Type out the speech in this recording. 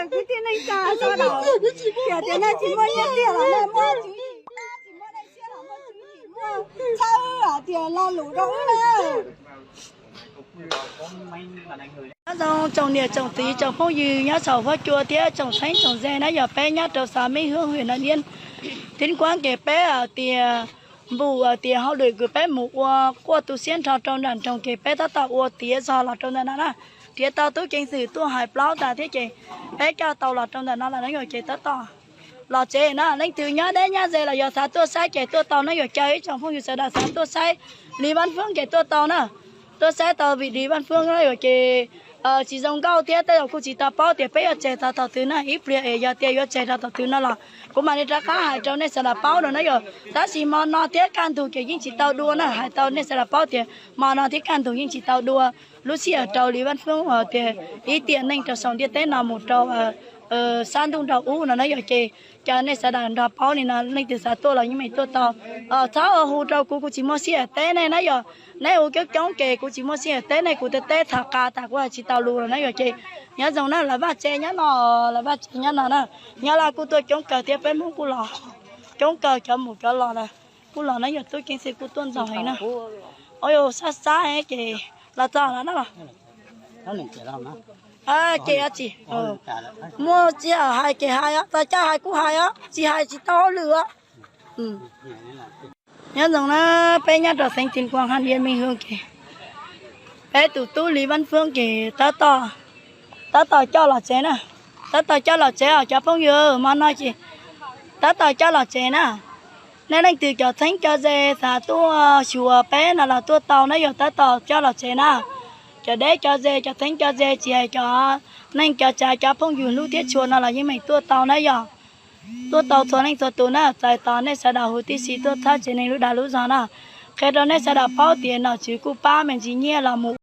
Kwv tij neej tsa sawv daws, tiam tias nej tsis muaj nyiaj tiag los nej muaj tswv yim, tsis muaj nej siab los muaj tswv yim, muaj txhawb hais tias lo lus rau wb na. Nyob zoo tsoom niam tsoom txiv tsoom phooj ywg nyob saum huab cua thiab tsoom txheeb tsoom ze na, yog peb nyob rau xav Mej Hwb hwm no Diab Tib Kuab ces peb hais tias npum hais tias hauj lwm kws peb mus ua quaj tu siab nrho rau nram nroog ces peb tab tom ua tiav zog los rau ntawm no na. Nrhiav tau tub ceev xwm tuaj hais plaub tas thiab ces peb coj tau los rau ntawm no lawm na yom, ces tab tom los tsev na. Leej twg nyob deb nyob ze los yog xav tuaj saib ces tuaj tau na yom, caw ib tsoom phooj ywg sawv daws xav tuaj saib Lis Vaj Fwb ces tuaj tau na. Tuaj saib tau vim Lis Vaj Fwb na yom ces tsis zoo nkauj thiab tej zaum kuj tsis tau paub tias peb yuav tseg txog thaum twg na, ib pliag es yog tias yuav tseg txog thaum twg no los kuv mam li rov qab hais rau nej sawv daws paub no na yom. Tab sis hmo no thiab kaj ntug ces yeej tsis tau dua na, hais tau nej sawv daws paub tias hmo no thiab kaj ntug yeej tsis tau dua lub sij hawm rau Lis Vaj Fwb tias ib tiam neej rau saum ntiaj teb no mus rau sab ntuj nraum ub no na yom, ces caw nej sawv daws nrog paub li no, leej twg xav tuaj los yeej meem tuaj tau. Txhob hu rau kuv, kuv tsis muaj sij hawm teb nej na yom. Neb hu coob coob ces kuv tsis muaj sij hawm teb nej, kuv teb teb tham qas tas kuv hais tsis tau lus los na yom, ces nyob zoo na, lawv vaj tsev nyob no, lawv vaj tsev nyob no na. Nyob Laj kuj tuaj coob kawg thiab, peb Hmoob kuj los coob kawg, cov mus cov los lawm kuj los na yom, tub ceev xwm kuj tuaj ntxov heev na. Ua yus sab sab ces los txog no na. Ces tsis muaj tsis hais ces hais, txog caij hais kuj hais os, tsis hais tsis tau hauj lwm os. Nyob zoo na, peb nyob rau xeev Tim Kuas hab Diam Meej Hwb ces peb tus tub Lis Vaj Fwb ces tab tom coj los tsev na. Tab tom coj los tsev os cov phooj ywg, hmo no ces tab tom coj los tsev na. Nej leej twg cov txheeb cov ze xav tuaj xyuas peb no los tuaj tau na yom, tab tom coj los tsev na. Cov deb cov ze, cov txheeb cov ze, tsis hais cov neej cov tsav, cov phooj ywg hlub thiab tshua no los yeej meem tuaj tau na yom. Tuaj tau txhua leej txhua tus na, txais tos nej sawv daws huv tib si tuaj txhawb tsev neeg lub dag lub zog na. Qhia rau nej sawv daws paub tias nom tswv kuj pab me ntsis nyiaj los mus